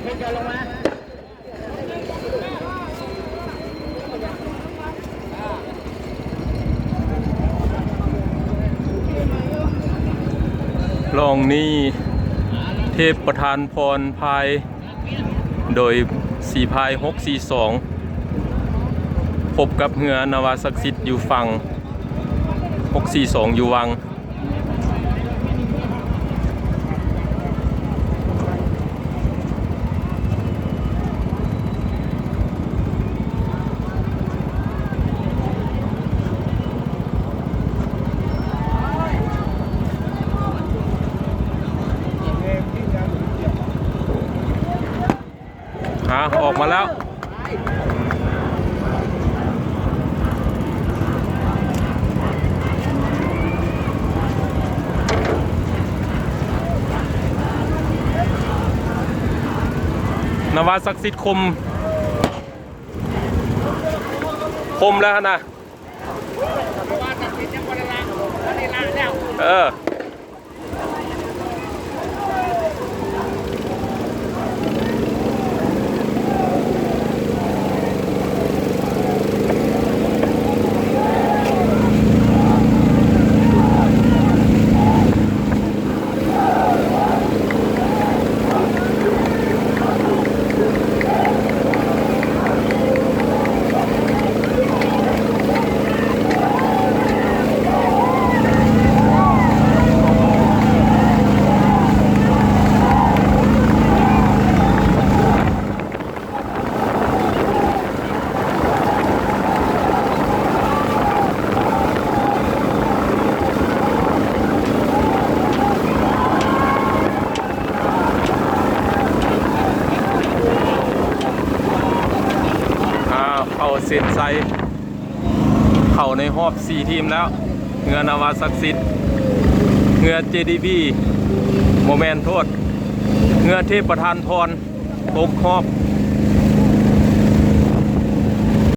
ລອງນີ້ ເທບປະທານພອນພາຍ ໂດຍສີພາຍຫົກສີ່ສອງ ພົບກັບເຮືອນາວາສັກສິດຢູ່ຝັ່ງ ຫົກສີ່ສອງຢູ່ວັງ. ອ່າ ອອກມາແລ້ວ ນາວາສັກສິດຄົມ ຄົມແລ້ວຫັ້ນນະ ເອີ. ອ້າວ ເຂົ້າເສັ້ນໄຊ ເຂົ້າໃນຮອບສີ່ທີມແລ້ວ ເຮືອນາວາສັກສິດ ເຮືອເຈດີບີ ບໍ່ແມ່ນ ໂທດ ເຮືອເທບປະທານພອນ ຕົກຮອບ